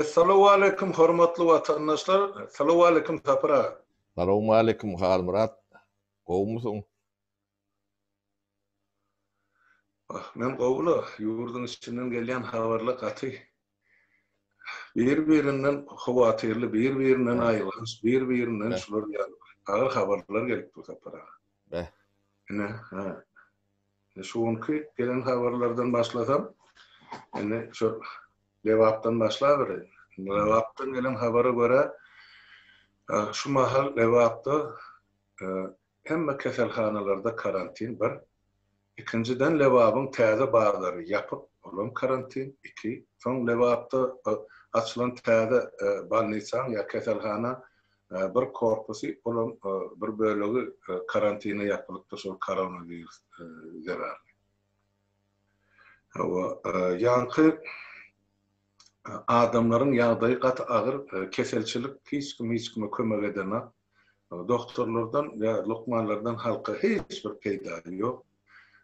Essalawwaleýkum hormatly watandaşlar. Salawwaleýkum Sapar aga. Salowmaleýkum Halmyrat. Gowumysyň? Ah, men gowy-la. Ýurduň içinden gelýän habarlar gaty bir-birinden howatyrly, bir-birinden aýylganç, bir-birinden şular ýaly agyr habarlar gelip dur Sapar aga. Beh. Ine, hä. Şu günki gelen habarlardan başlasam, indi şu Lebapdan başlabereýin. Lebapdan gelen habara görä, şu mahal Lebapda hemme keselhanalarda karantin bir. Ikinjiden Lebabyň täze bazary ýapyk, olam karantin, iki. Soň Lebapda açylan täze bolnisaň ýa keselhana bir korpusy, olam bir bölegi karantine ýapylypdyr şol koronawirus zerarly. Hawa, ýaňky adamlaryň ýagdaýy gaty agyr, keselçilik hiç kim hiç kime kömek edenak. Doktorlardan ýa lukmanlardan halka hiç bir peýda ýok.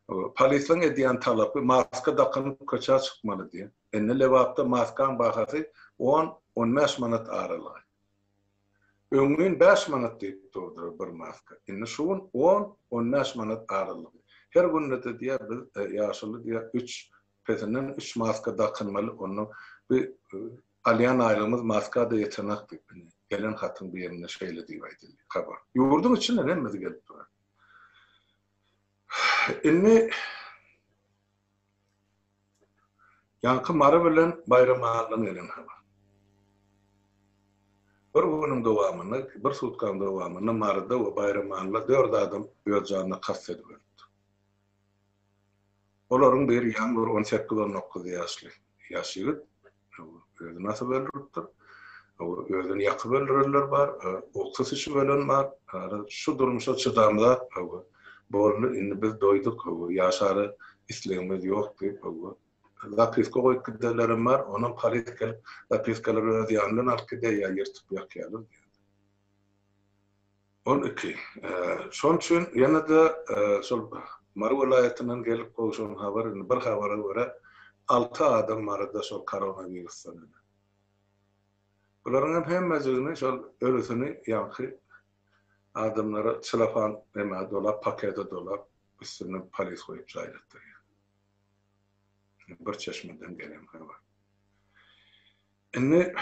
Polisiň edýän talapy maska dakynyp köçä çykmaly diýen. Indi Lebapda maskaň bahasy on, on bäş manat aralygy. Öňňin bäş manat diýip durdylar bir maska. Indi şu gün on, on bäş manat aralygy. Her günde-de diýýär biz ýaşuly diýýär üç, pesinden üç maska dakynmaly, onda bi alýan aýlygymyz maska-da ýetenak diýip, indi gelen hatyň birinde şeýle diýip aýdylýar habar. Ýurduň içinden hemmesi gelip duran. Indi Ýaňky Mary bilen Baýramalydan gelen habar. Bir günüň dowamynda, bir sutkaň dowamynda Maryda we Baýramalyda dört adam öz janyna kast edip ölüpdir. Olaryň biri ýaňy bir on sekiz-on dokuz ýaşly ýaş ýigit. Özüni asyp öldüripdir. Özüni ýakyp öldürenler bar, ugsus içip ölen bar. Şu durmuşa çydamzak boldy, indi biz doýduk, ýaşara islegimiz ýok diýip, zapiska goýup gidenlerem bar. Onam polis gelip, zapiskalary öz ýany bilen alyp gidýär ýa ýyrtyp ýakýarlar diýýär. Ol iki. Şonuň üçin ýene-de şol Mary welaýatyndan gelip gowşan habar, indi bir habara görä, alty adam Maryda şol koronawirusdan ölen. Bularyň hem hemmejigini şol ölüsini ýaňky adamlara çilofan nämä dolap, pakete dolap, üstünden polis goýup jaýlatdyrýar. Bir çeşmeden gelen habar. Indi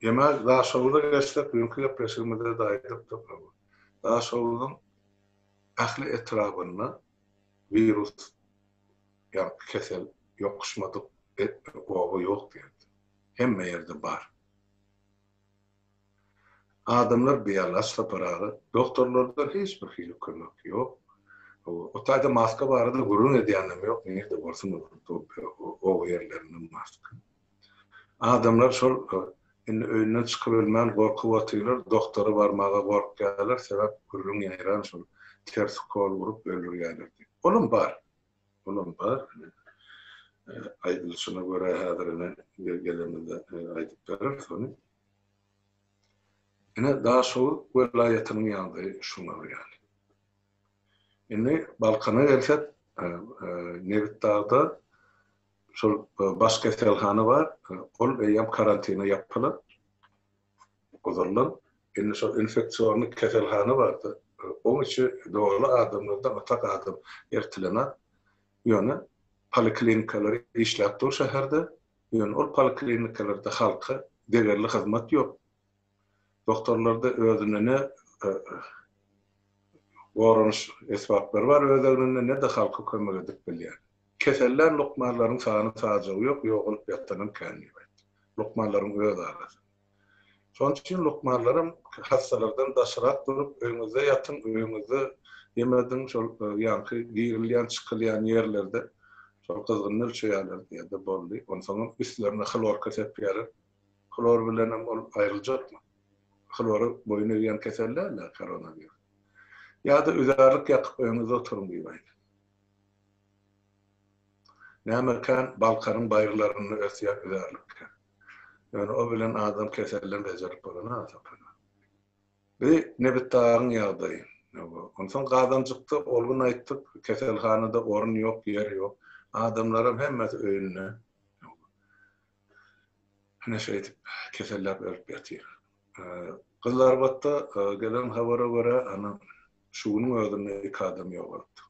Ýene Daşoguza geçsek, düýnki gepleşigimizde-de aýdypdyk, Daşoguzyň ähli etrabynda wirus, ýagny kesel ýokuşmadyk oba ýok diýerdi. Hemme ýerde bar. Adamlar bialaç Sapar aga, doktorlardan hiç bir hili kömek ýok. O taýda maska barada gürrüň edýänem ýok, nirde bolsun oba ýerlerinde maska. Adamlar şol indi öýünden çykybilmän gorkup otyrlar, doktora barmaga gorkýarlar, sebäp gürrüň ýaýran şol ters ukol urup öldürýärler diýip. Olam bar. Olam bar. Aýdylyşyna görä häzir ine gelenimizde aýdyp bereris ony. Ine Daşoguz welaýatynyň ýagdaýy şuňa ýaly. Indi Balkana gelsek, Nebitdagda şol baş keselhana bar, ol eýýäm karantine ýapylan, ozaldan. Indi şol infeksionnyý keselhana bardy, oň içi doly adamlardan, otak adam ertilenak. Ýöne poliklinikalar işläp dur şäherde, ýöne ol poliklinikalarda halka degerli hyzmat ýok. Doktorlarda özünde ne goranyş esbaplary bar öz egninde, ne-de halka kömek edip bilýär. Kesellän lukmanlaryň sany-sajagy ýok, ýogalyp ýatanam kän diýip aýtdy. Lukmanlaryň öz arasynda. Şonuň üçin lukmanlaram hassalardan daşrak durup, öýüňizde ýatyň, öýüňizde dem ediň, şol ýaňky girilýän, çykylýan ýerlerde şol gyzgynyny ölçeýärler diýýär-de boldy. Onsoňam üstlerine hlorka sepýärler. Hlor bilenem ol aýryljakmy? Hlora boýun egýän kesel däl-ä koronawirus. Ýa-da üzärlik ýakyp öýüňizde oturyň diýip aýdýar. Näme kän Balkanyň baýyrlarynda ösýän üzärlik kän. Ýöne o bilen adam keselden bejerip bolanok Sapar. Bi Nebitdagyň ýagdaýy. Onsoň Gazanjykda ol gün aýtdyk, keselhanada orun ýok, ýer ýok. Adamlaram hemmesi öýünde. Ine şeýdip keselläp ölüp ýatyr. Gyzylarbatda gelen habara görä, ana şu günüň özünde iki adam ýogalypdyr.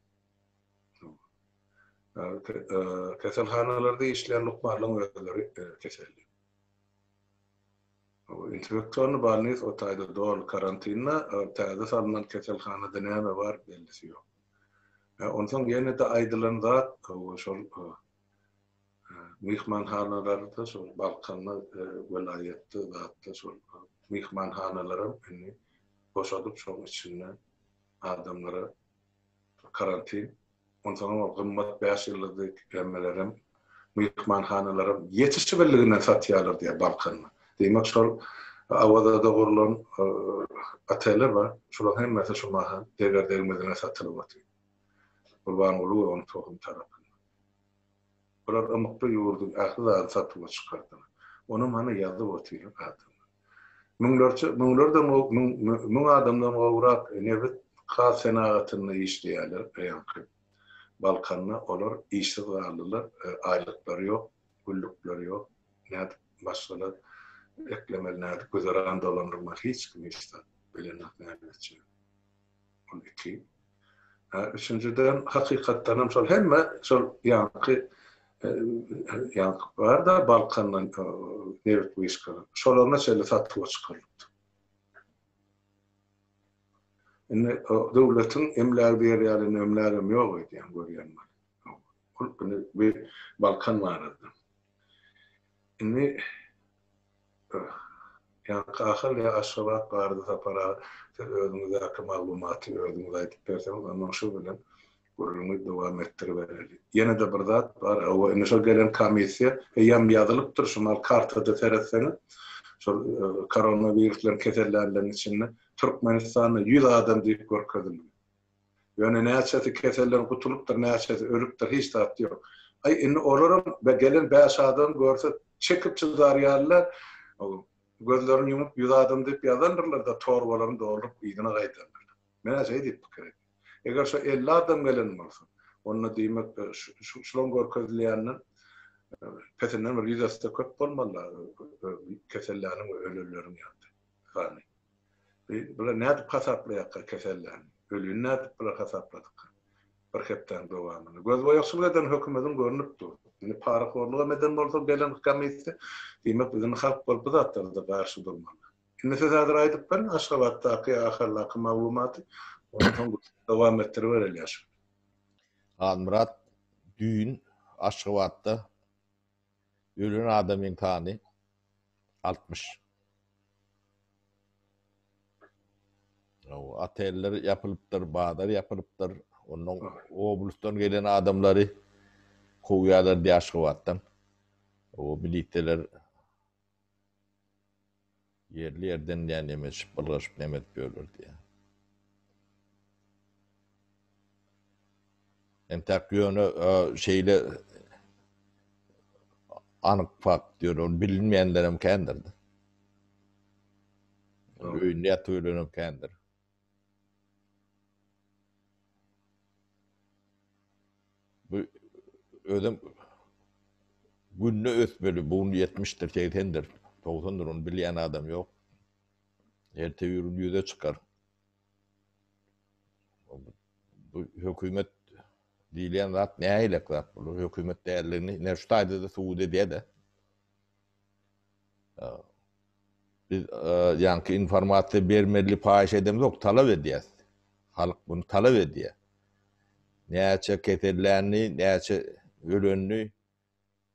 Keselhanalarda işleýän lukmanlaryň özleri keselli. Infeksionnyý bolnis o taýda doly karantinde, täze salnan keselhanada näme bar bellisi ýok. Onsoň ýene-de aýdylan zat şol myhmanhanalarda şol Balkanda welaýatda zatda şol myhmanhanalaram indi boşadyp şoň içinde adamlara karantin Onsoňam ol gymmat bäş ýyldyzly hemmelerem, myhmanhanalaram ýetişibildiginden satýarlar diýýär Balkanda. Diýmek şol Awazada gurlan oteller bar, şolaryň hemmesi şu mahal deger-degmezine satylyp otyr. Gurbanguly we onuň tohumy tarapyndan. Bular ymykly ýurduň ähli zadyny satuwa çykardylar. Onam hany ýazyp otyrlar adamlar. Müňlerçe, müňlerden müň adamdan gowrak nebit gaz senagatynda işleýärler ýaňky Balkanda olar işsiz galdylar, aýlyklary ýok, günlükleri ýok, nädip maşgala eklemeli, nädip güzeran dolandyrmaly hiç kim hiç zat bilenok näme etjegini. Ol iki. Üçünjiden hakykatdanam şol hemme şol ýaňky ýaňky bar-da Balkandan nebit wyşkalar. Şolaryna çenli satuwa çykarylypdyr. Indi döwletiň emlägi diýer ýaly indi emlägem ýok öýdýän görýän bar. Ol indi bu Balkan barada. Indi Ýaňky Ahal ýa Aşgabat barada Sapar aga siz özüňizdäki maglumaty özüňiz aýdyp berseňiz ondan şu bilen gürrüňi dowam etdiribereli. Ýene-de bir zat bar, hawa indi şol gelen komissiýa eýýäm ýazylypdyr şu mal kartada seretseňiz şol koronawirus bilen kesellänleriň içinde Türkmenistanda 100 adam diýip görkezildi. Ýöne näçesi keselden gutulypdyr, näçesi ölüpdir, hiç zat ýok. Aý, indi olaram gelen bäş adam görse çekip çyzar ýalylar, gözlerini ýumup ýüz adam diýip ýazandyrlar-da, torbalaryny dolduryp yzyna gaýdandyrlar. Men-ä şeý diýip pikir edýän. Eger şo 50 adam gelen bolsa, onda diýmek şulaň görkezilýäninden pesinden bir ýüz esse köp bolmaly keselläniň we ölenleriň ýagdaýy, sany. Bular nädip hasaplaýarka keselläni? Ölini nädip bular hasapladyka? Bir hepdäň dowamynda. Gözboýagçylyk eden hökümediň görnüp dur. Indi parahorlugam eden bolsa gelen komissiýa, diýmek biz indi halk bolup bu zatlara-da garşy durmaly. Indi siz häzir aýdyp beriň Aşgabatdaky ýa Ahaldaky maglumaty, ondan soň dowam etdiribereli ýaşuly. Halmyrat düýn Aşgabatda Ölen adamyň sany 60. Oteller ýapylypdyr, bazar ýapylypdyr. Ondan oblastdan gelen adamlary kowýarlar diýip Aşgabatdan. O milisiýalar Ýerli ýerden diýýän neme etişip ylgaşyp neme edip ýörler diýýän. Entäk ýöne şeýle anyk fakt ýöne ony bilinmeýänlerem kändir. Öýünde ýatyp ölenem kändir. Bu özem günde ösmeli. Bu gün 70-dir, 80-dir, 90-dyr, ony bilýän adam ýok. Erte bir gün ýüze çykar. Bu hökümet diýilýän zat nähilek zat bu? Hökümet däldigini ine şu taýda-da subut edýär-de. Biz ýaňky informasiýa bermeli paýyş edemzok, talap edýäs. Halk muny talap edýär. Näçe kesellänini, näçe ölenini,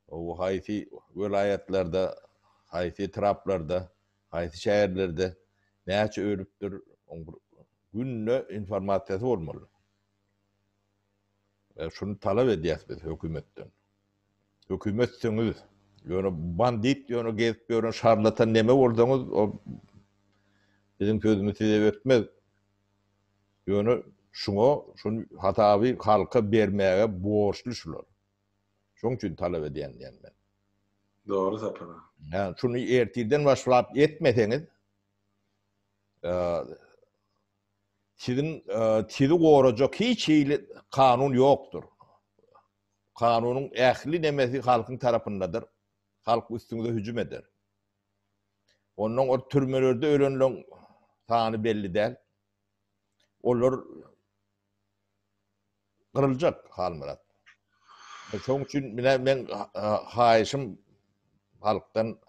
o haýsy welaýatlarda, haýsy etraplarda, haýsy şäherlerde näçe ölüpdir, oň bir günde informasiýasy bolmaly. Şuny talap edýäs biz hökümetden. Hökümetsiňiz. Ýöne bandit ýöne gezip ýören şarlatan neme bolsaňyz o biziň sözümiz size ötmez. Ýöne şuňa şuny hasaby halka bermäge borçly şular. Şoň üçin talap edýän diýen men. Dogry Sapar aga. Ýa şuny ertirden başlap etmeseňiz siziň sizi gorajak hiç hili kanun ýokdur. Kanunyň ähli nemesi halkyň tarapyndadyr. Halk üstüňize hüjüm eder. Ondan o türmelerde ölenleň sany belli däl. Olar gyryljak Halmyrat. Şoň üçin mine men haýyşym halkdan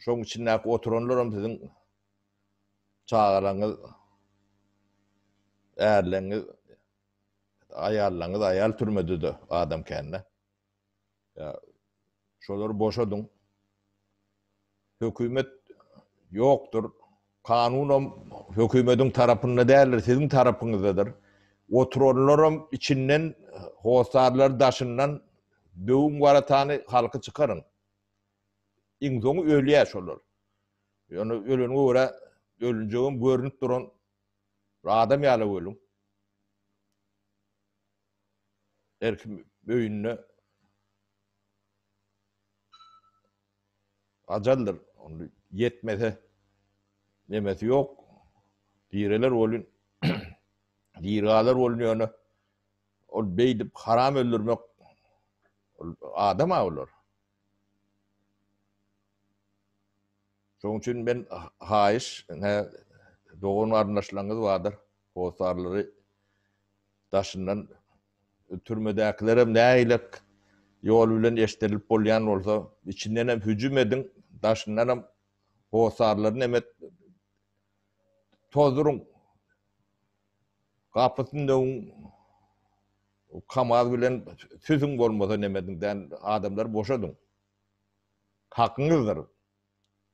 şoň içindäki oturanlaram siziň çagalaryňyz, ärleriňiz, aýallaryňyz, aýal türmede-de adam kände. Ýa şolary boşadyň. Hökümet ýokdur. Kanunam hökümediň tarapynda däldir, siziň tarapyňyzdadyr. Oturanlaram içinden, hossarlary daşyndan döwüň waratany halky çykaryň. Iň soňy ölýär şolar. Ýöne öleniňe görä ölünjegem görnüp duran adam ýaly ölüň. Her kim öýünde ajaldyr. Ony ýetmese nemesi ýok. Direler bolun, diri galar bolun ýöne ol beýdip haram öldürmek ol adam-a olar. Şonuň üçin men haýyş, ine dogan garyndaşlaryňyz bardyr, hossarlary daşyndan türmedäkilerem nähilek ýol bilen eşdirilip bolýan bolsa, içindenem hüjüm ediň, daşyndanam hossarlaryny nemet tozduryň, gapysyny döwüň, kamaz bilen süzüň bolmasa nemediň däl, adamlary boşadyň. Hakyňyzdyr.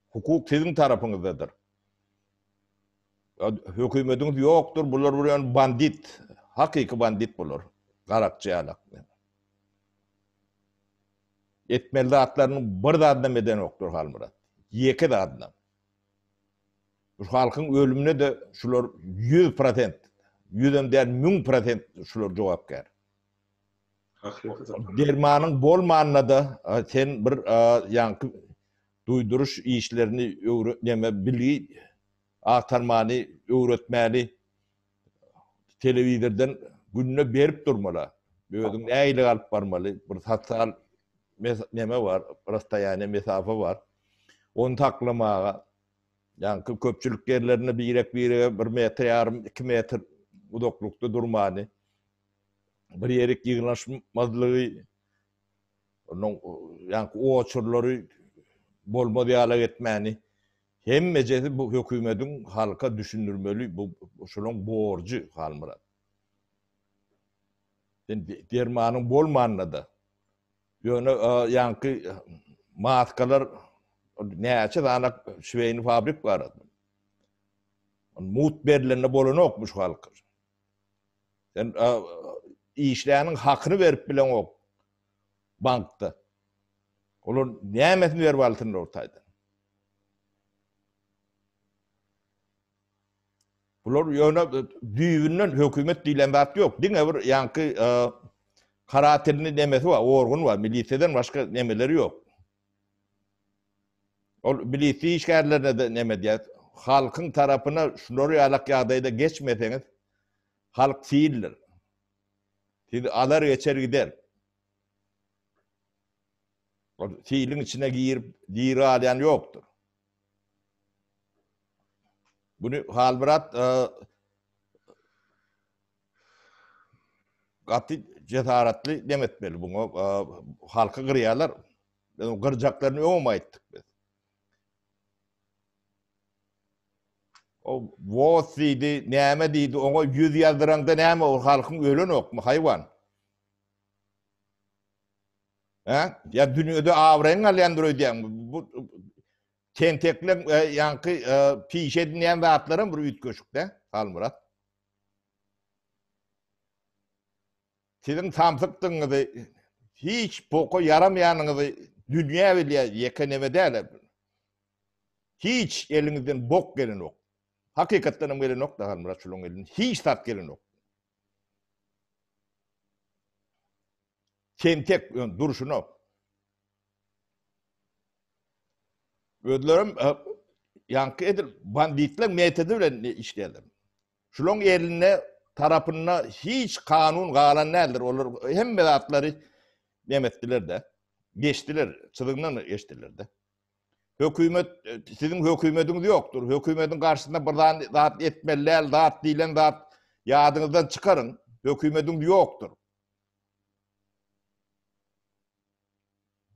Hukuk siziň tarapyňyzdadyr. Hökümediňiz ýokdur, bular bir ýön bandit, hakyky bandit bular. Garakçy ýalak. Etmeli zatlarynyň bir zadynam edenoklar Halmyrat. Ýeke zadynam. Bu halkyň ölümine de şular 100%, ýüzem däl 1000% şular jogapkär. Dermanyň bolmanda-da sen bir ýaňky duýduryş işlerini neme bilgi agtarmany öwretmäni telewizordan günde berip durmaly. Özüň nähili alyp barmaly? Bir sosial neme bar, rasstoýaniýe mesafe bar. Ony saklamaga ýaňky köpçülik ýerlerinde birek-birege bir metr ýarym, iki metr uzaklykda durmany. bir ýerik ýygnaşmazlygy, onuň ýaňky oçurlary bolmaz ýalak etmäni hemmejesi bu hökümediň halka düşündirmeli, bu şolaň borjy Halmyrat. Sen dermanyň bolmanda-da, ýöne ýaňky maskalar näçe sany şweýni fabrik bar. Mut berlende bolanokmy şu halka? Sen işläniň hakyny berip bileňok bankda. Olar nämesini berip alsynlar o taýdan? Bular ýöne düýbünden hökümet diýlen zat ýok. Diňe bir ýaňky karatelini nemesi bar, organ bar, milisiýadan başga nemeleri ýok. Ol milisiýa işgärlerine-de neme diýýär, halkyň tarapyna şular ýalak ýagdaýda geçmeseňiz, halk sildir. Sizi alar geçer gider. Ol siliň içine girip diri galýan ýokdur. Bunu Halmyrat gaty jesaratly dem etmeli buňa halky gyrýarlar. Biz gyrjaklaryny öňem aýtdyk biz. O wos diýdi, näme diýdi, oňa ýüz ýazdyraňda näme ol halkyň ölenokmy haýwan? Hä? Ýa dünýede abraýyň galýandyr öýdýäňmi? Bu tentekleň e, ýaňky e, pişe edinýän zatlaram bir üýtgeşik-de, Halmyrat. Siziň samsykdygyňyzy, hiç boka ýaramaýanyňyzy dünýä bilýär, ýeke neme däl. Hiç eliňizden bok gelenok. Hakykatdan hem gelenok da Halmyrat şulaň elinden hiç zat gelenok. Tentek durşuna. Özlerem ýaňky edil banditleň metody bilen işleýärler. Şulaň elinde tarapynda hiç kanun galan däldir. Olar hemme zatlary neme etdiler-de, geçdiler, çyzygyndan geçdiler-de. Hökümet siziň hökümediňiz ýokdur. Hökümediň garşysynda bir zat etmeli däl, zat diýlen zat ýadyňyzdan çykaryň. Hökümediňiz ýokdur.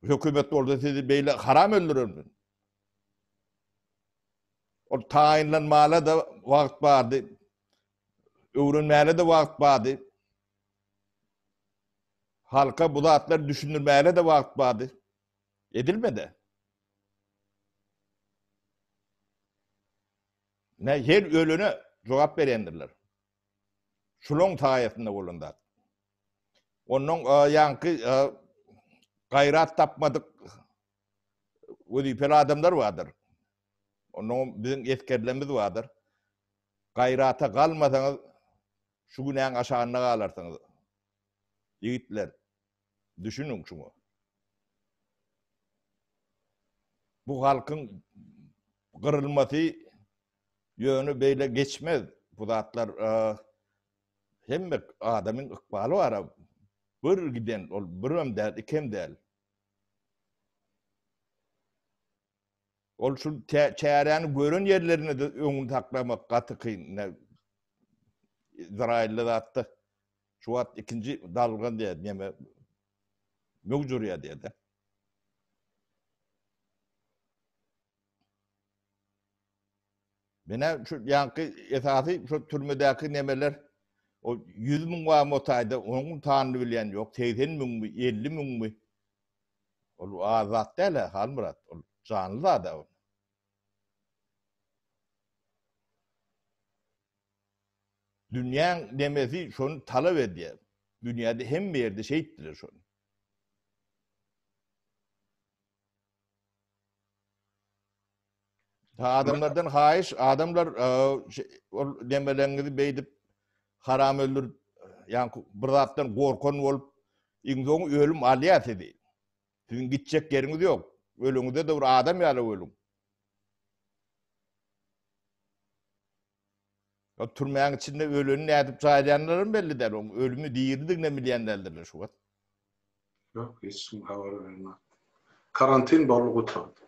Hökümet bolsa sizi beýle haram öldürermi? Ol taýynlanmala-da wagt bardy. Öwrenmäle-de wagt bardy. Halka bu zatlary düşündirmäge-de wagt bardy. Edilmedi. Ne her ölene jogap berendirler. Şulaň saýasynda bolan zat. Ondan ýaňky gaýrat tapmadyk wezipeli adamlar bardyr. Ondan biziň esgerlerimiz bardyr. Gaýrata galmasaňyz şu günäň aşagynda galarsyňyz. Ýigitler, düşüniň şuňa. Bu halkyň gyrylmasy ýöne beýle geçmez. Bu zatlar hemme adamyň ykbaly bar. Bir giden ol birem däl, ikem däl. Ol şu çäräni gören ýerlerinde-de öňüni saklamak gaty kyn. Ine, Izraýylda zatda şu wagt ikinji dalga diýýär, neme möwç urýar diýýär-de. Menä şu ýaňky esasy şu türmedäki nemeler o 100 müň barmy o taýda, onuň sanyny bilýän ýok, 80 müňmi, 50 müňmi? Ol az zat däl-ä, Halmyrat, ol janly zat-a ol. Dünýäň nemesi şony talap edýär. Dünýäde hemme ýerde şeýtdiler şony. Adamlardan haýyş, adamlar ol nemeleriňizi beýdip haram öldürip, ýa bir zatdan gorkan bolup, iň soňy ölüm alýar sizi. Siziň gitjek ýeriňiz ýok. Ölüňizde-de bir adam ýaly ölüň. O türmäň içinde öleni nädip jaýlaýanlaram belli däl. Oň ölümi diridigini bilýän däldirler şu wagt. Ýok, hiç kim habar bermedi. Karantin boldy gutardy.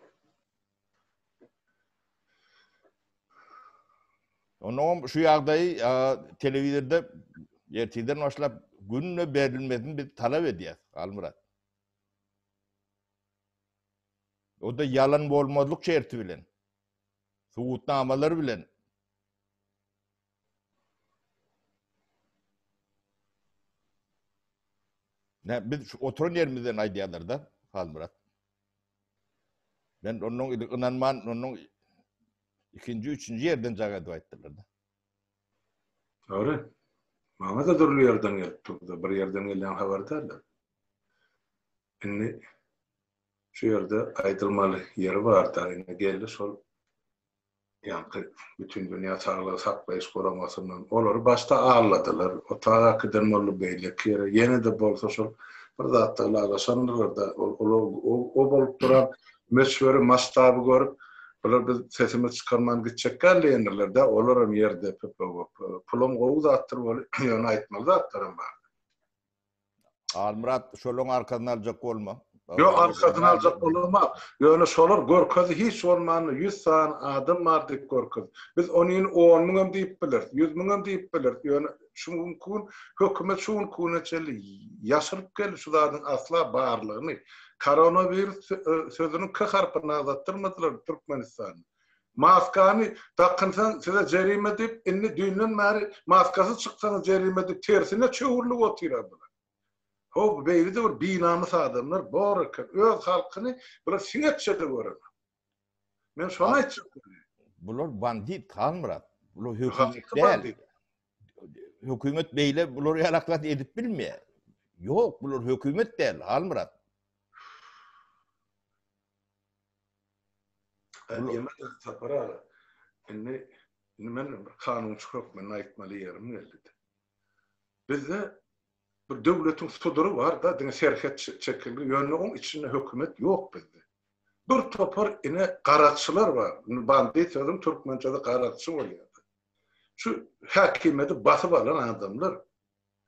Onnoňam şu ýagdaýy telewizorda ertirden başlap günde berilmesini biz talap edýäs, Halmyrat. O-da ýalan bolmazlyk şerti bilen. Subutnamalar bilen. Ne biz şu oturan ýerimizden aýdýarlar-da, Halmyrat. Men onuň ynanman, onuň ikinji, üçünji ýerden jaň edip aýtdylar-da. Dogry. Maňa-da dürli ýerden gelip durdy. Bir ýerden gelýän habar däl-de. Indi şu ýerde aýdylmaly ýeri bar-da, indi geldi şol ýaňky Bütindünýä Saglygy Saklaýyş Guramasyndan olary başda aldadylar. Otag äkiden boldy beýleki ýere. Ýene-de bolsa şol bir zatda ylalaşandyrlar-da, ol o bolup duran möçberi, masştaby görüp, bular biz sesimizi çykarman gitjek däl diýendirler-dä, olaram ýer depip, pulam gowy zatdyr weli, ýöne aýtmaly zatlaram bar. Halmyrat şolaň arkasyny aljak bolma. Ýok arkasyny aljak bolama. Ýöne şolar görkezdi hiç bolmanda 100 sany adam bar diýip görkezdi. Biz onyny on müňem diýip bileris, 100 müňem diýip bileris. Ýöne şu günki gün hökümet şu günki güne çenli ýaşyryp geldi şu zadyň asla barlygyny. Koronawirus sözüniň k harpyny agzatdyrmadylar Türkmenistanda. Maskany dakynsaň size jerime diýip, indi düýnden bäri maskasyz çyksaňyz jerime diýip tersine çöwrülip otyr-a bular. How, beýle-de bir binamys adamlar bor eken. Öz halkyny bular siňekçe-de görenok. Men şony aýtjak bolýan. Bular bandit, Halmyrat. Bular hökümet däl. Hökümet beýle bular ýalak zat edip bilmeýär. Ýok, bular hökümet däl, Halmyrat. Ýene-de Sapar aga, indi indi men bir kanunçy hökmünde aýtmaly ýerim geldi. Bizde bir döwletiň sudury bar-da, diňe serhet çekildi, ýöne oň içinde hökümet ýok bizde. Bir topar ine garakçylar bar. Indi bandit sözüň türkmençesi garakçy bolýar. Şu häkimiýeti basyp alan adamlar.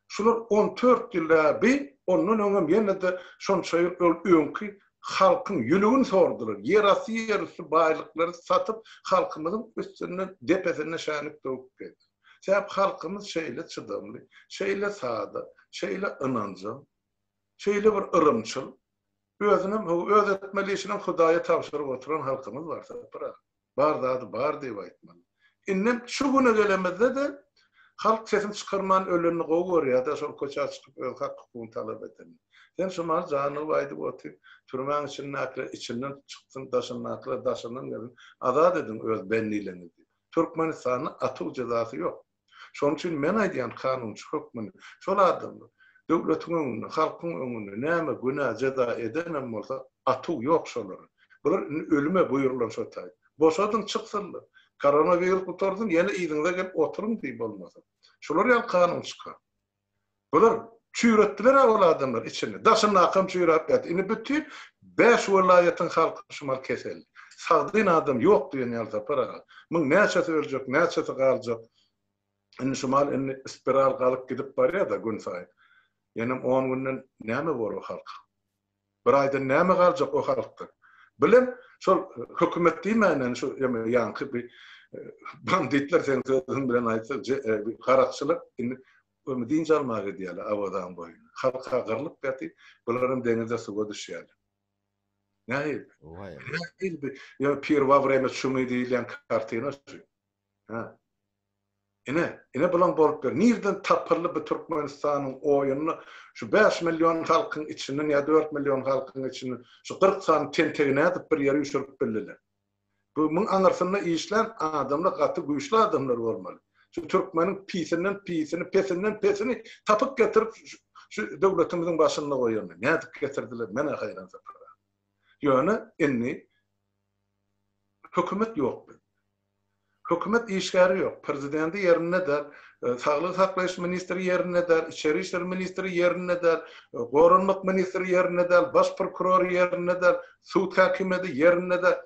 Şular on tört ýyl bi, ondan öňem ýene-de şonça ýyl ol öňki. Halkyň ýülügini sordular. Ýerasty, ýerüsti baýlyklary satyp, halkymyzyň üstünden, depesinde şänik döwüp gezdiler. Sebäp halkymyz şeýle çydamly, şeýle sada, şeýle ynanjaň, şeýle bir yrymçyl, özünem, öz etmeli işinem Hudaýa tabşyryp oturan halkymyz bar, Sapar aga. Bar zady bar diýip aýtmaly. Indem şu güne gelemizde-de halk sesini çykarman ölenini gowy görýär-de, şol köçä çykyp öz hak-hukugyny talap edenini. Sen şu mahaly janyňy aýdyp otyr, türmäň içindäkiler içinden çyksyn, daşyndakylar daşyndan gelsin, azat ediň öz bendileňizi diýip. Türkmenistanda atuw jezasy ýok. Şonuň üçin men aýdýan kanunçy hökmünde şol adamlar döwletiň öňünde, halkyň öňünde näme günä, jeza edenem bolsa atuw ýok şolara. Bular indi ölüme buýrulan şo taý. Boşadyň çyksynlar. Koronawirus gutarsyn ýene yzyňyza gelip oturyň diý bolmasa. Şular ýaly kanun çykar. Bular çüýretdiler-ä ol adamlar içini. Daşyndakam çüýräp ýatyr. Indi bütin bäş welaýatyň halky şumal keselli. Sagdyn adam ýok diýen ýaly Sapar aga. Muň näçesi öljek, näçesi galjak. Indi şumal indi spiral galyp gidip barýar-da günsaýyn. Ýenem on günden näme bor o halka? Bir aýdan näme galjak o halkdan? Bilen şol hökümet diýmänden şu ýa ýaňky bir banditler seň sözüň bilen aýtsak garakçylar indi ömür dynç almaga gidýärler Awazaň boýuna. Halka gyrlyp ýaty, bularam deňize suwa düşýärler. Nähili? Nähili bir ýa pir wa wremya çumy diýilýän kartina şu. Hä. Ine, ine bulaň bolup ber. Nirden tapyldy bu Türkmenistanyň oýuny şu 5 million halkyň içinden ýa 4 million halkyň içinden şu 40 sany tentegi nädip bir ýere üýşürip bildiler? Bu muň aňyrsynda işlän adamlar gaty güýçli adamlar bolmaly. Şu türkmeniň pisinden pisini, pesinden pesini tapyp getirip şu döwletimiziň başynda goýany. Nädip getirdiler? Men-ä haýran Sapar aga. Ýöne indi hökümet ýok bizde. Hökümet işgäri ýok. Prezidenti ýerinde däl, saglygy saklaýyş ministri ýerinde däl, içeri işler ministri ýerinde däl, goranmak ministri ýerinde däl, baş prokuror ýerinde däl, sud häkimiýeti ýerinde däl,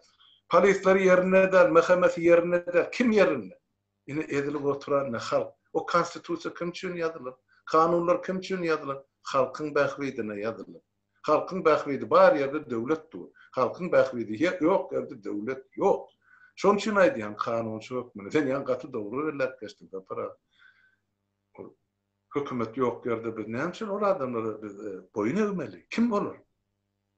polisler ýerinde däl, MHM-si ýerinde däl. Kim ýerinde? Ine ezilip oturan ine halk. O konstitusiýa kim üçin ýazylan? Kanunlar kim üçin ýazylan? Halkyň bähbidine ýazylan. Halkyň bähbidi bar ýerde döwlet dur. Halkyň bähbidi ýok ýerde döwlet ýok. Şonuň üçin aýdýan kanunçy hökmünde. Sen ýaňy gaty dogry belläp geçdiň Sapar aga. Ol hökümet ýok ýerde biz näme üçin ol adamlara biz boýun egmeli? Kim olar?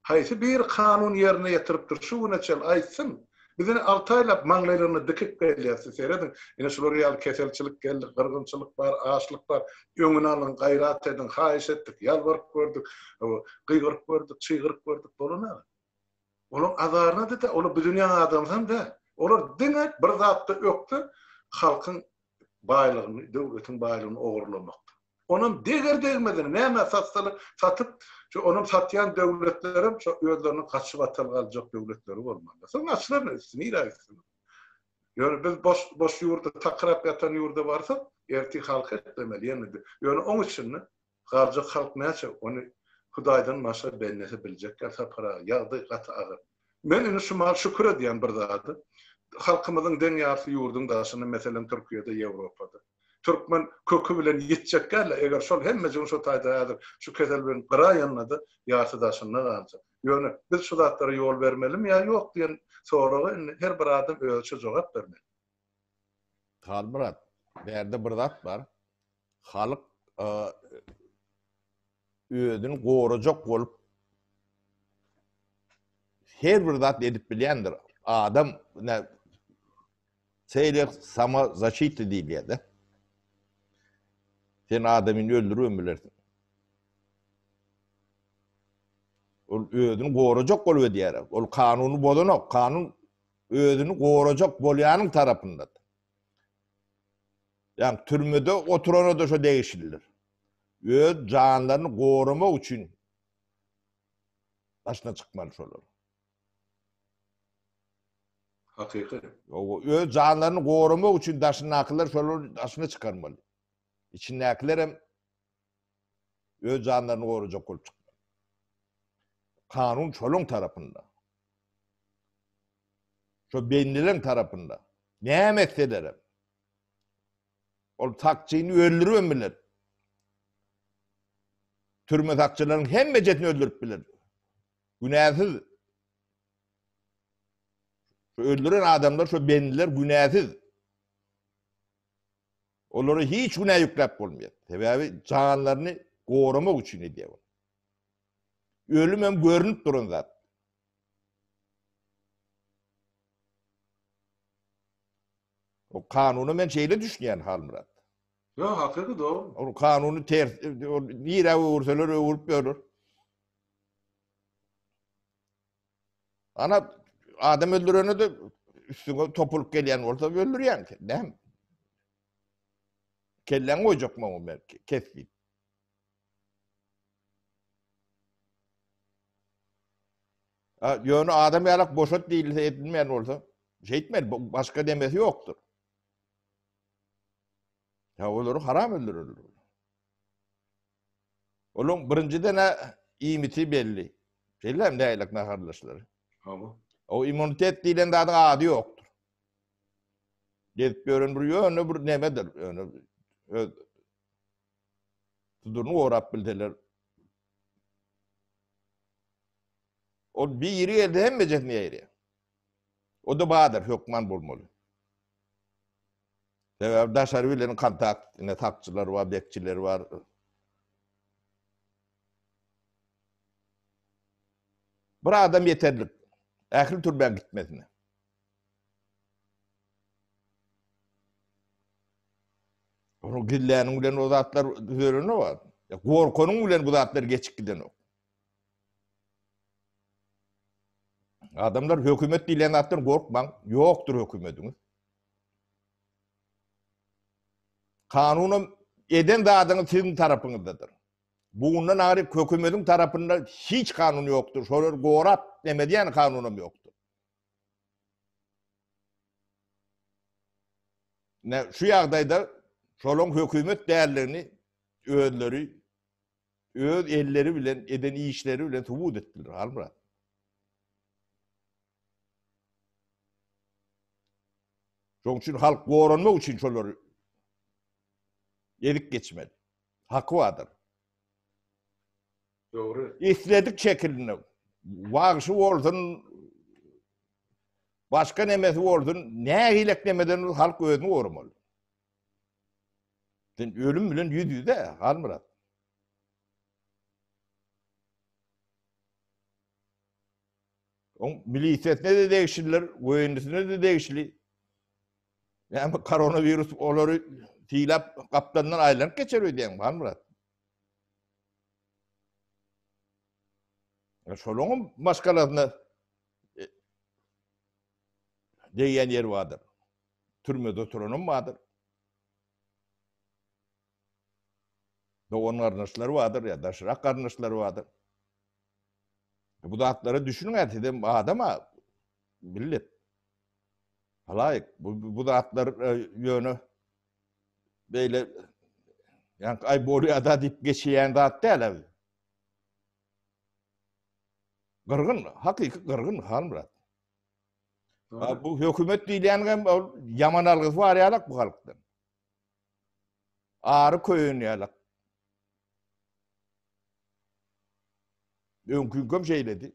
Haýsy biri kanun ýerine ýetiripdir şu güne çenli aýtsyn. Biz ine alty aýlap maňlaýlaryna dikip gelýäs siz serediň ine şular ýaly keselçilik geldi gyrgynçylyk bar açlyk bar öňüni alyň gaýrat ediň haýyş etdik ýalbaryp gördük gygyryp gördük çygyryp gördük bolanok. Olaň azaryna da olar bu dünýäň adamsam däl. Olar diňe bir zatda ökde halkyň baýlygyny döwletiň baýlygyny ogurlamakda. Onam deger-degmezini nämä satsalar satyp, şu onam satýan döwletlerem şo özleriniň gaçyp atal galjak döwletleri bolmaly. Soň açylar üsti nirä gitsin. Ýöne biz boş boş ýurda takyrap ýatan ýurda barsak, ertir halk etlemeli ýene-de. Ýöne oň içinde galjak halk näçe, ony Hudaýdan başga bendesi biljek ýa Sapar aga, ýagdaý gaty agyr. Men indi şu mahal şükür edýän bir zady, halkymyzyň deň ýarysy ýurduň daşynda, meselem Türkiýede, Ýewropada. Türkmen köki bilen ýitjek däl-de, eger şol hemmejigiň şo taýda häzir şu kesel bilen gyraýanda-da ýarysy daşynda galjak. Ýöne biz şu zatlara ýol bermelimi ýa ýok diýen soraga indi her bir adam özüçe jogap bermeli. Halmyrat, bärde bir zat bar. Halk özüni gorajak bolup her bir zat edip bilýändir. Adam Seýle sama zaşita diýilýär-de. Sen adamyny öldüribem bilersiň. Ol özüni gorajak bolup edýär. Ol kanuny bozanok. Kanun özüni gorajak bolýanyň tarapyndadyr. Ýagny türmede oturana-da şo degişlidir. Öz janlaryny goramak üçin daşyna çykmaly şolar. Hakyky. Öz janlaryny goramak üçin daşyndakylar şolary daşyna çykarmaly. Içindäkiler hem öz janlaryny gorajak bolup çykmaly. Kanun şolaň tarapynda. Şo bendileň tarapynda. Näme etseler hem. Ol sakçyny öldüribem biler. Türme sakçylaryň hemmejesini öldürip biler. Günäsiz. Şu öldüren adamlar, şu bendiler günäsiz. Olara hiç günä ýükläp bolmaýar. Sebäbi janlaryny goramak üçin edýär. Ölüm hem görünip duran zat. O kanuna men şeýle düşünýän Halmyrat. Ýok, hakyky dogry. Ol kanuny ters, ol nirä öwürseler öwürip ýörler. Ana adam öldürene de üstüňe topulyp gelýän bolsa öldürýäň sen. Näme? Kelläň goýjak maňa belki, kes diýip. Ha, ýöne adam ýalak boşat diýilse edilmeýän bolsa, şeýtmeli, başga demesi ýokdur. Ya olary haram öldürerler. Olaryň birinjiden-ä iýmiti belli. Şeýle nälik naharlaşlary. Hawa. O immunitet diýlen zadyň ady ýokdur. Gezip ýören bir ýöne bir nemedir. Ýöne öz suduryny gorap bilseler. Ol biri geldi hemmejesini ýaýraýar. O da bardyr, hökman bolmaly. Sebäbi daşary bilen kontakt, ine sakçylar bar, bekçiler bar. Bir adam ýeterlik. Ähli türmäň gitmesine. Onu gizläniň bilen o zatlar düzelenok. Gorkanyň bilen bu zatlar geçip gidenok. Adamlar hökümet diýlen zatdan gorkmaň, ýokdur hökümediňiz. Kanunam eden zadyňyz siziň tarapyňyzdadyr. Bundan agyry hökümediň tarapynda hiç kanun ýokdur. Şolary gorap nemedýän kanunam ýokdur. Ne şu ýagdaýda şolaň hökümet däldigini özleri öz elleri bilen eden işleri bilen subut etdiler Halmyrat. Şoň üçin halk goranmak üçin şolary ezip geçmeli. Haky bardyr. Dogry. Isledik şekilinde wagşy bolsun, başga nemesi bolsun, nähilek nemeden halk özüni goramaly. Sen ölüm bilen ýüz ýüze, Halmyrat. Oň milisiyesine de degişliler, woýennisine de degişli. Näme koronawirus olary sylap gapdandan aýlanyp geçer öýdýäňmi, Halmyrat? Şolaryň maşgalasyna e, degýän ýeri bardyr. Türmede oturanam bardyr. Dogan garyndaşlary bardyr ýa daşrak garyndaşlary bardyr. Bu zatlara düşüniň sizem adama millet. Halaýyk bu, bu zatlar e, ýöne beýle ýaňky aý bolýada diýip geçýän zat däl. Gyrgyn, hakyky gyrgyn Halmyrat. Bu hökümet diýilýän hem ol ýaman algysy bar ýalak bu halkdan. Ary köýen ýalak. Öňküňkem şeýledi.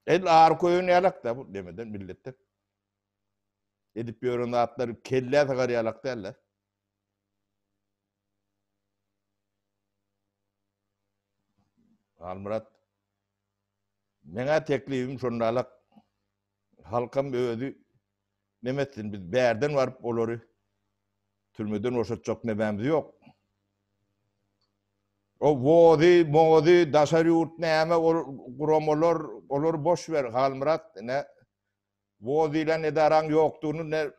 El ary köýen ýalak da bu demeden milletde. Edip ýören zatlary kellä sygar ýalak däl-de. Halmyrat Meňä teklibim şondalak halkam özi neme etsin biz bärden baryp olary türmeden boşatjak nemämiz ýok. O wozy, mozy, daşary ýurt näme ol guramalar olary boş ber Halmyrat ne woz diýlen edaraň ýokdugyny ne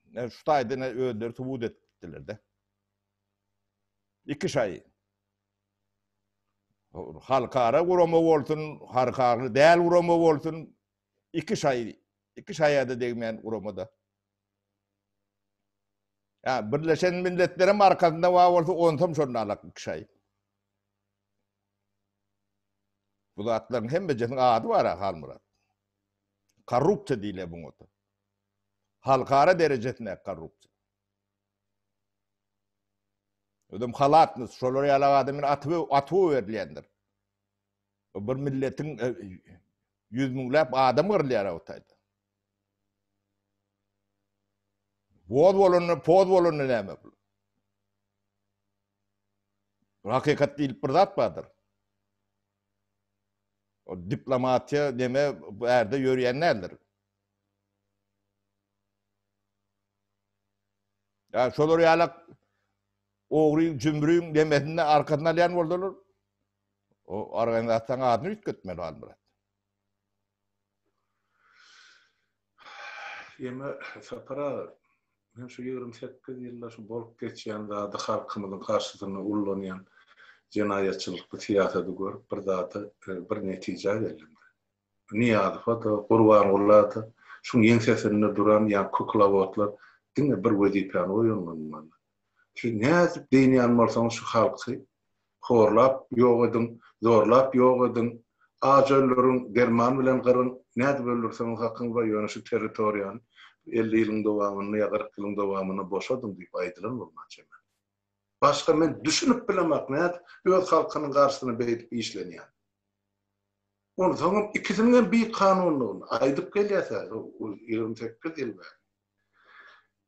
ne şu taýda ne özleri subut etdiler-de. Iki şaýy. Halkara gurama bolsun, halkara däl gurama bolsun, iki şaý, iki şaýa-da degmeýän gurama-da. Ýa Birleşen Milletleriň arkasynda bar bolsa, onsam şonda alak iki şaý. Bu zatlaryň hemmejesiniň ady bar-a, Halmyrat. Korrupsiýa diýilýär buňa-da. Halkara derejesindäki korrupsiýa. Özem halatny, şolar ýaly adamyň atyp atyp berilýändir. Bir milletiň e, ýüz müňläp adam gyrylýar o taýda. Boz bolanda, poz bolanda näme? Hakykat diýlip bir zat bardyr. O diplomatiýa neme bu ärde ýörýän däldir. Ýa şolar ýalak ogryň, jümrüň nemesini arkasyny alýan bolsalar, o organizasiýanyň adyny üýtgetmeli Halmyrat. Ýeme Sapar aga, men şu 28 ýylda şu bolup geçýän zady halkymyzyň garşysynda ullanýan jenaýatçylykly syýasady görüp bir zada bir netijä geldim. Nyýazowa-da, Gurbangula-da şuň ýeňsesinde duran ýa kuklowodlar diňe bir wezipäni goýanlygyndan. Şu nädip dynýan bolsaňyz şu halky horlap ýok ediň, zorlap ýok ediň, aç öldüriň, derman bilen gyryň, nädip öldürseňiz hakyňyz bar, ýöne şu territoriýany 50 ýylyň dowamynda ýa 40 ýylyň dowamynda boşadyň diýip aýdylan bolman çemeli. Başga men düşünip bilemok nädip öz halkynyň garşysyna beýdip işlenýän. Onsoňam ikisiniňem bikanunlygyny aýdyp gelýäs-ä 28 ýyl bäri.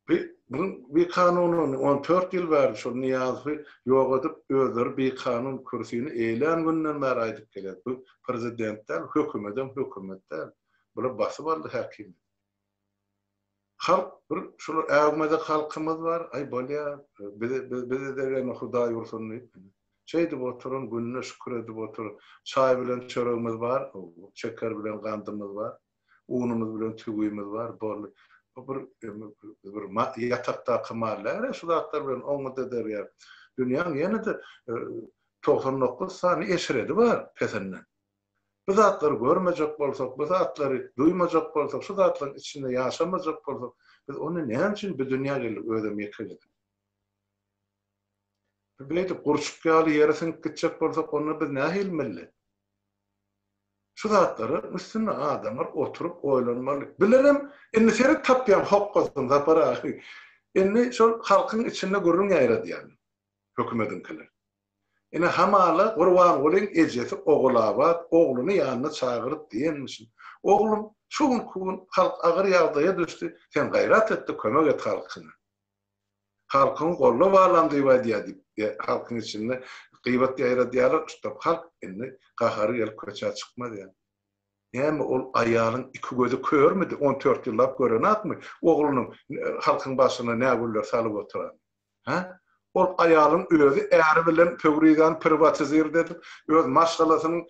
Bi buň bikanunyny 14 ýyl bäri şol Nyýazowy ýok edip, özleri bikanun kürsini eýlän günden bäri aýdyp gelýäs. Bu prezident däl, hökümedem hökümet däl. Bular basyp aldy häkimiýeti. Halk bir şular äwmezek halkymyz bar, aý bolýa, bize bize degeni Hudaý ursun diýip. Şeýdip oturan gününe şükür edip otur. Çaý bilen çöregimiz bar, şeker bilen gandymyz bar, unumyz bilen tüwimiz bar, boldy. Bu bir bir ýatakdaky mal däl, şu zatlar bilen oňňut eder ýa. Dünýäň ýene-de 99 sany eşredi bar pesinden. Bu zatlary görmejek bolsak, bu zatlary duýmajak bolsak, şu zatlaryň içinde ýaşamajak bolsak, biz onda näme üçin bu dünýä geldik, özem ýeke gezek? Biz beýdip gurçuk ýaly ýere siňip gitjek bolsak, onda biz nähili millet? Şu zatlaryň üstünde adamlar oturyp oýlanmaly. Bilerem, indi seret tapýaň hokgasyny Sapar aga. Indi şol halkyň içinde gürrüň ýaýradýarlar, hökümediňkiler. Ine, hamala Gurbangulyň ejesi Ogulabat ogluny ýanyna çagyryp diýenmişin, Oglum, şu günki gün halk agyr ýagdaýa düşdi, sen gaýrat et-de kömek et halkyňa. Halkyňy golla balam diýip aýdýar diýip, halkyň içinde gybat ýaýradýarlar, ştop halk indi gahary gelip köçä çykmaz ýaly. Näme ol aýalyň iki gözi körmidi, on tört ýyllap görenakmy oglunyň halkyň başyna nä güller salyp oturanyny? Hä? Ol aýalyň özi äri bilen Pöwrizäni priwatizird edip, öz maşgalasynyň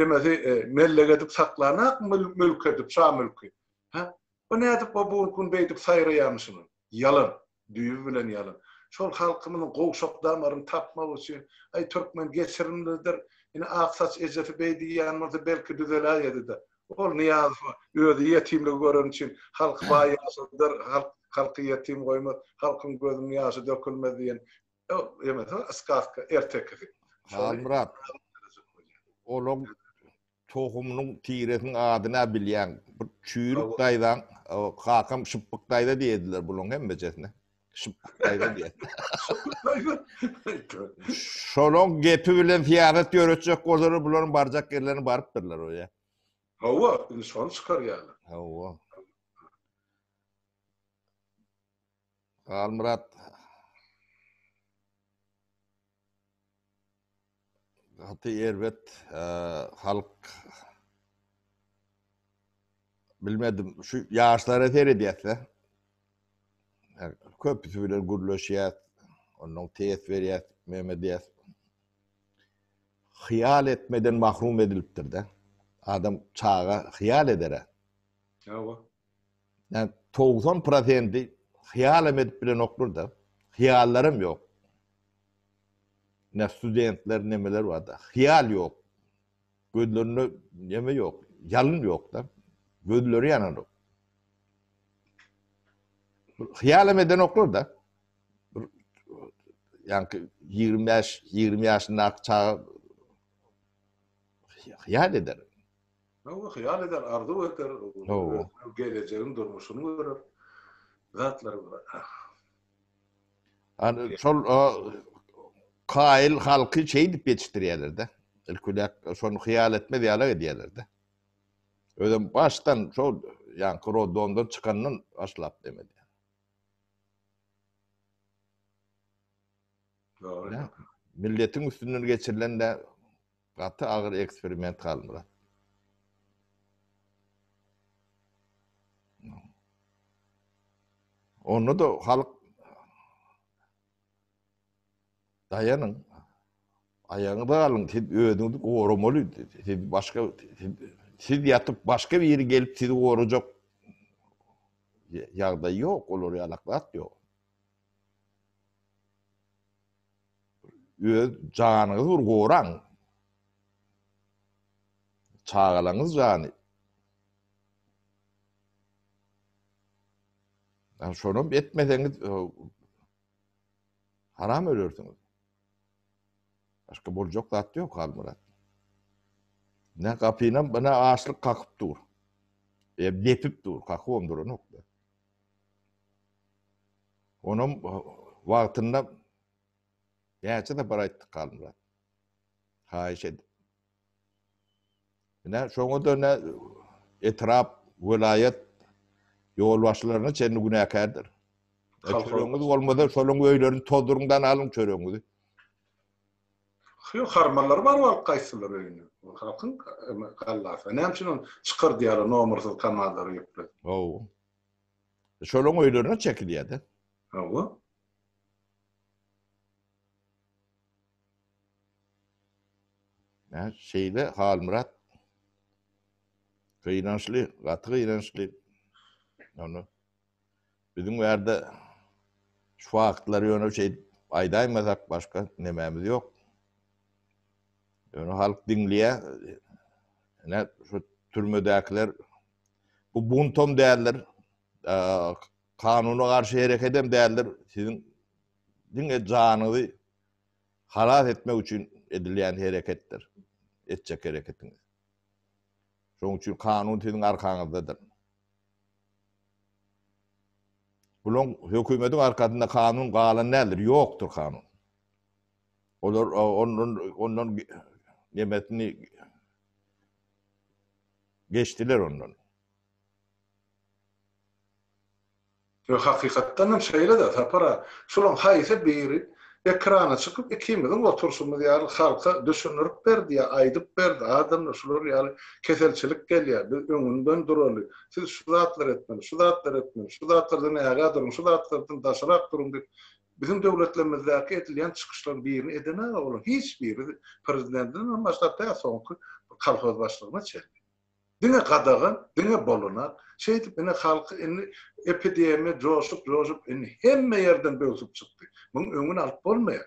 emesi mellek edip saklanakmy mülk edip, şa mülki? Hä? O nädip o bu gün beýdip saýraýarmyşyn? Ýalan. Düýbi bilen ýalan. Şol halkymyzyň gowşak damaryny tapmak üçin, aý türkmen geçirimlidir, ine ak saç ejesi beý diýýän bolsa belki düzeläýedi-de. Ol Nyýazow özi ýetimligi göreni üçin halky baý ýaşadar, halk halky ýetim goýmaz, halkyň gözüniň ýaşy dökülmez diýen emesi skaska ertekisi. Halmyrat, olaň tohumynyň tiresiniň adyny-a bilýäň. Bir çüýrük daýzaň, kakam Şypbyk daýza diýediler bulaň hemmejesine. Şypbyk daýza diýýär. Şypbyk daýza. Şolaň gepi bilen syýasat ýöretjek bolsalar, bularyň barjak ýerlerine barypdyrlar oýa. Hawa, indi şony çykarýarlar. Hawa. Halmyrat Gaty erbet halk bilmedim şu ýaşlara seredýäs-de. Köpüsi bilen gürleşýäs, ondan test berýäs, meme edýäs. Hyýal etmeden mahrum edilipdir-de. Adam çaga hyýal eder-ä. Hawa. Ýa 90 prosenti hyýal hem edip bilenoklar-da. Hyýallaram ýok. Ne studentler nemeler bar-da. Hyýal ýok. Gözlerinde neme ýok. Ýalyn ýok-da. Gözleri ýananok. Hyýal hem edenoklar-da. Ýaňky 25, 20 ýaşyndaky çaga hyýal eder. Hawa, hyýal eder, arzuw eder, özüniň gelejegini, durmuşyny görer. Zatlar bolar. Hani şol kaýyl halky şeýdip ýetişdirýärler-de. Ilki şony hyýal etmez ýaly edýärler-de. Özem başdan şol ýaňky roddomdan çykandan başlap demedi. Dogry. Milletiň üstünden geçirilen de gaty agyr eksperiment Halmyrat. Onda-da halk daýanyň, aýagyňyza galyň, siz özüňizi goramaly, siz başga siz ýatyp başga biri gelip sizi gorajak ýagdaý ýok, olar ýalak zat ýok. Öz janyňyzy bir goraň. Çagalaňyz jany. Yani şonam etmeseňiz haram ölersiňiz. Başga boljak zat ýok Halmyrat. Ne gapynam bana açlyk kakyp dur. E, depip dur, kakybam duranok. Onam wagtynda näçe sapar aýtdyk Halmyrat. Haýyş edip. Ine, şoňa-da ne etrap, welaýat ýolbaşçylaryna çenli günäkärdir. Çöregiňiz bolmasa, şolaryň öýlerini tozduryňdan alyň çöregiňizi. Ýok, harmanlary baryp alyp gaýtsylar öýüne. Halkyň gallasy. Näme üçin ony çykar diýýärler, nomersiz kamazlary ýükläp. Hawa. Şolaryň öýlerine çekilýär-de. Hawa. Ä, şeýle Halmyrat gynançly, gaty gynançly. Ony biziň bärde şu faktlary ýöne şeýdip aýdaýmasak başga nemämiz ýok. Ýöne halk diňleýär. Ine şu türmedäkiler bu buntam däldir. Kanuna garşy herekedem däldir. Siziň diňe janyňyzy halas etmek üçin edilýän hereketdir, etjek hereketiňiz. Şonuň üçin kanun siziň arkaňyzdadyr. Bulaň hökümetiň arkasynda kanun galan däldir, ýokdur kanun. Olar ondan ondan nemesini geçdiler ondan. Ýok hakykatdan hem şeýle-de Sapar aga. Şulaň haýsy biri ekrana çykyp ikimiziň oturşymyz ýaly halka düşündirip berdi ýa aýdyp berdi adamlar şular ýaly keselçilik gelýär biz öňünden duraly siz şu zatlary etmeli şu zatlary etmeli şu zatlardan ägä duruň şu zatlardan daşrak duruň diýip biziň döwletlerimizdäki edilýän çykyşlaryň birini eden aga olaň hiç biri prezidentinden başlap tä soňky kolhoz başlygyna çenli. Diňe gadagan, diňe bolanak. Şeýdip ine halky indi epidemiýa joşup-joşup indi hemme ýerden böwsüp çykdy. Muň öňüni alyp bolmaýar.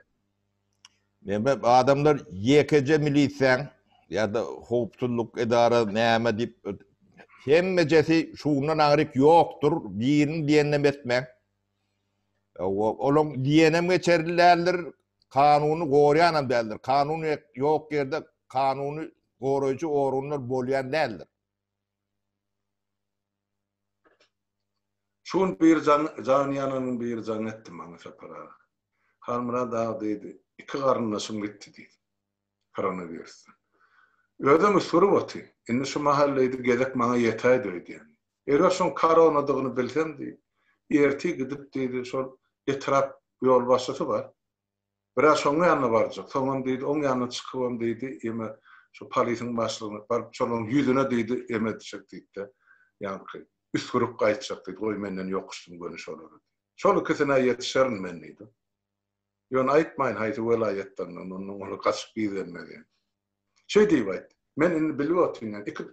Neme adamlar ýekeje milisiýaň ýa-da howpsuzlyk edara näme diýip hemmejesi şundan aňryk ýokdur biriniň diýeninem etmäň. Olaň diýenem geçerli däldir, kanuny gorýanam däldir. Kanun ýok ýerde kanuny goraýjy organlar bolýan däldir. Şu gün bir jaň, jany ýananyň biri jaň etdi maňa Sapar aga. Halmyrat aga diýdi, iki garyndaşym gitdi diýdi. Koronawirusdan. Özem üsgürip otyr. Indi şu mahal diýdi, gezek maňa ýetäýdi öýdýän. Eger şoň koronadygyny bilsem diýdi, ertir gidip diýdi, şol etrap ýolbaşçysy bar. Bir-ä şoň ýanyna barjak. Soňam diýdi, oň ýanyndan çykybam diýdi, eme şu polisiň başlygyna baryp şolaryň ýüzüne diýdi, eme etjek diýdi-de, ýaňky üsgürip gaýtjak diýdi, goý menden ýokuşsyn göni şolara diýdi. Şol ikisine ýetişerin men diýdi. Ýöne aýtmaýyn haýsy welaýatdandygyny, ondan olar gaçyp gizlenmez ýaly. Şeý diýip aýtdy. Men indi bilip otyryn, ýani iki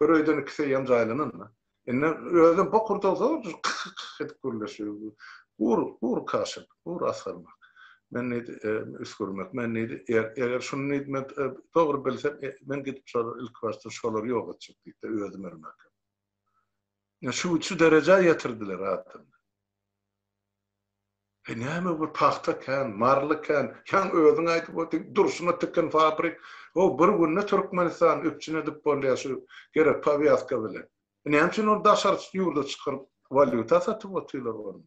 bir öýden ikisi eýýäm jaýlanan-da. Indi özem bokurdagy zorja kyh-kyh edip gürleşýär. Gury, gury kaşel, gury asgyrmak. Men diýdi, üsgürmek. Men diýdi, eger şuny diýdi, men dogry bilsem, men gidip şolary ilki başda şolary ýok etjek diýdi, özüm ölmänkäm. Şu, şu derejä ýetirdiler adamy. E näme bu pagta kän, marly kän, ýaňy özüň aýdyp otyň, durşuna tikin fabrik. O bir günde Türkmenistany üpjün edip bolýar şu gerek powýazka bilen. E näme üçin ony daşary ýurda çykaryp walýuta satyp otyrlar ony?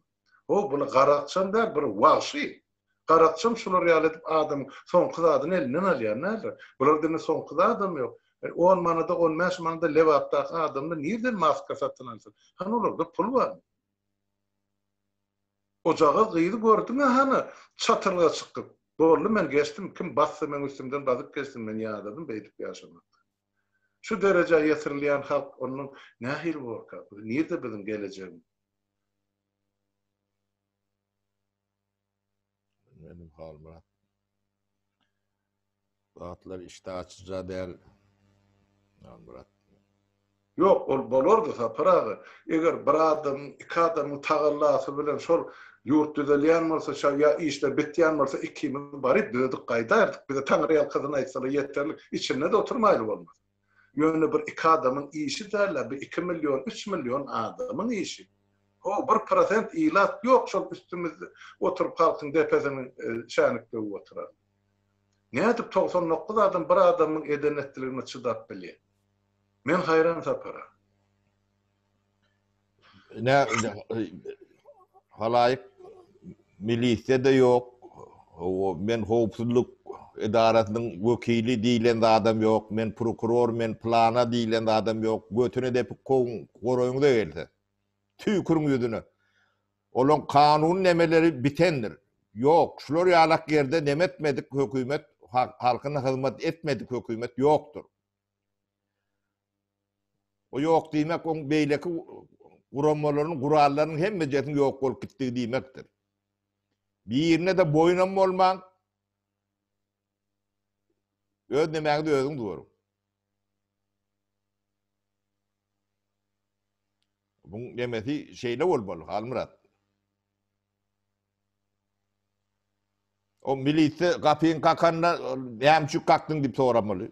O bular garakçam däl, bir wagşy. Garakçam şular ýaly edip adamyň soňky zadyny elinden alýan däldir. Bularda indi soňky zadam ýok. E on manada, 15 manada Lebapdaky adamlar nirden maska satyn alsyn? Hany olarda pul barmy? Ojaga gyzy gördüň-ä hany çatyrga çykyp. Boldy men geçdim, kim bassa meň üstümden basyp geçsin, men ýadadym beýdip ýaşamakdan. Şu derejä ýetirilýän halk ondan nähili borka? Nirde biziň gelejegimiz? Bilmedim Halmyrat. Zatlar işdä açyja däl. Halmyrat. Ýok, ol bolardy Sapar aga. Eger bir adamyň, iki adamyň tagallasy bilen şol ýurt düzelýän bolsa, şa ýa işler bitýän bolsa, ikimiz baryp düzedip gaýdardyk. Bize taňryýalkasyn aýtsalar ýeterlik. Içinde-de oturmaýly bolmasa. Ýöne bir iki adamyň işi däl-ä, bu iki million, üç million adamyň işi. Ho, bir prosent ilat ýok şol üstümizde oturyp halkyň depesini çänik döwüp oturan. Nädip 99 adam bir adamyň eden-etdiligine çydap bilýär? Men haýran Sapara. Ne halaýyk milisiýa-da ýok. Men howpsuzlyk edarasynyň wekili diýlen zadam ýok. Men prokuror, men plana diýlen zadam ýok. Götüne depip kowuň, goraýyňyza gelse. Tüýküriň ýüzüne. Olaň kanuny nemeleri bitendir. Ýok, şular ýalak ýerde neme etmedik hökümet, halkyna hyzmat etmedik hökümet ýokdur. O ýok diýmek, oň beýleki guramalarynyň, gurallarynyň hemmejesiniň ýok bolup gitdigi diýmekdir. Birine-de boýunam bolmaň. Öz nemäňizi özüňiz görüň. Buň nemesi şeýle bolmaly, Halmyrat. O milisiýa gapyň kakanda näme üçin kakdyň diýip soramaly.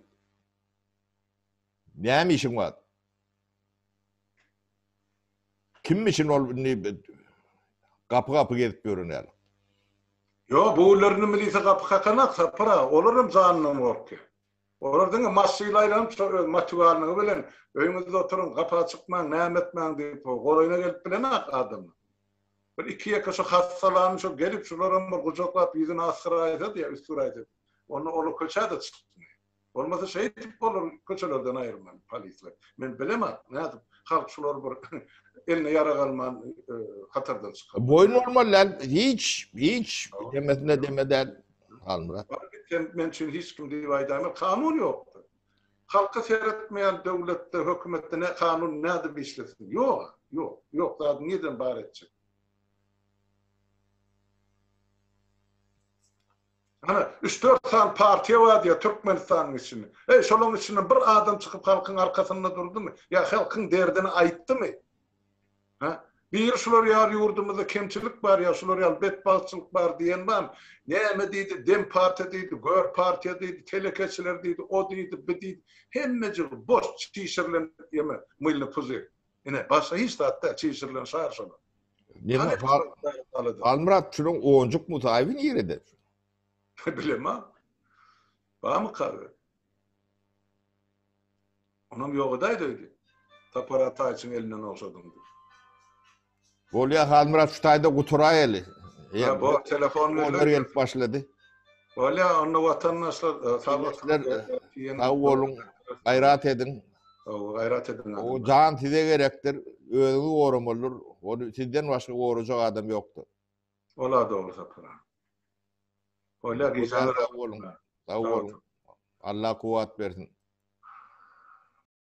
Näme işiň bar? Kimmişin ol indi gapy-gapy gezip ýören ýaly. Ýok, bu günler indi milisiýa gapy kakanak, Sapar aga. Olar hem janyndan gorkýar. Olar diňe maşyla aýlanyp, şo öz motiwarnygy bilen öýüňizde oturyň, gapa çykmaň, näme etmäň diýip, golaýyna gelip bilenak adamlar. Bir iki-ýeke şo hassalany şo gelip şularam bir gujaklap ýüzüne asgyraýsady ýa üsgüräýsedi, onda olar köçä-de çykmaýar. Bolmasa şeýdip olary köçelerden aýyrmaly polisler. Men bilemok, nädip halk şulary bir eline ýarag alman hatardan çykar. Boýun bolmaly däl, hiç, hiç demesine deme däl. Halmyrat. Bar git sen men üçin hiç kim diýip aýdaýma, kanun ýokdy. Halka seretmeýän döwletde, hökümetde ne kanun nädip işlesin? Ýok, ýok, ýok zady nirden bar etjek? Ana, üç-dört sany partiýa bar diýýär Türkmenistanyň içinde. Eý, şolaryň içinden bir adam çykyp halkyň arkasynda durdumy? Ýa halkyň derdini aýtdymy? Hä? Biri şular ýaly ýurdumyzda kemçilik bar ýa şular ýaly betbagtçylyk bar diýen barmy? Näme diýdi, dem partiýa diýdi, gör partiýa diýdi, telekeçiler diýdi, o diýdi, bi diýdi. Hemmejigi boş çişirilen ýeme, mylny puzyr. Ine, başga hiç zat däl, çişirilen şar şolar. Neme, Halmyrat şunuň Onjuk Musaýewi nirede? Bilemok. Barmyka özi? Onam ýok edäýdi öýdi. Sapar Ataýewiçiň elinden ogşadyň diýip. Bolýa Halmyrat şu taýda guturaýaly. Ha, bo telefon geldi. gelip başlady. Bolýa onda watandaşlar e, sag bolun. Sag boluň. Gaýrat ediň. Gaýrat ediň. O jan size gerekdir. Özüňizi goramalydyr. Ony sizden başga gorajak adam ýokdur. Ola dogry Sapar. Bolýa gijäňiz sag boluň. Sag boluň. Allah kuwwat bersin.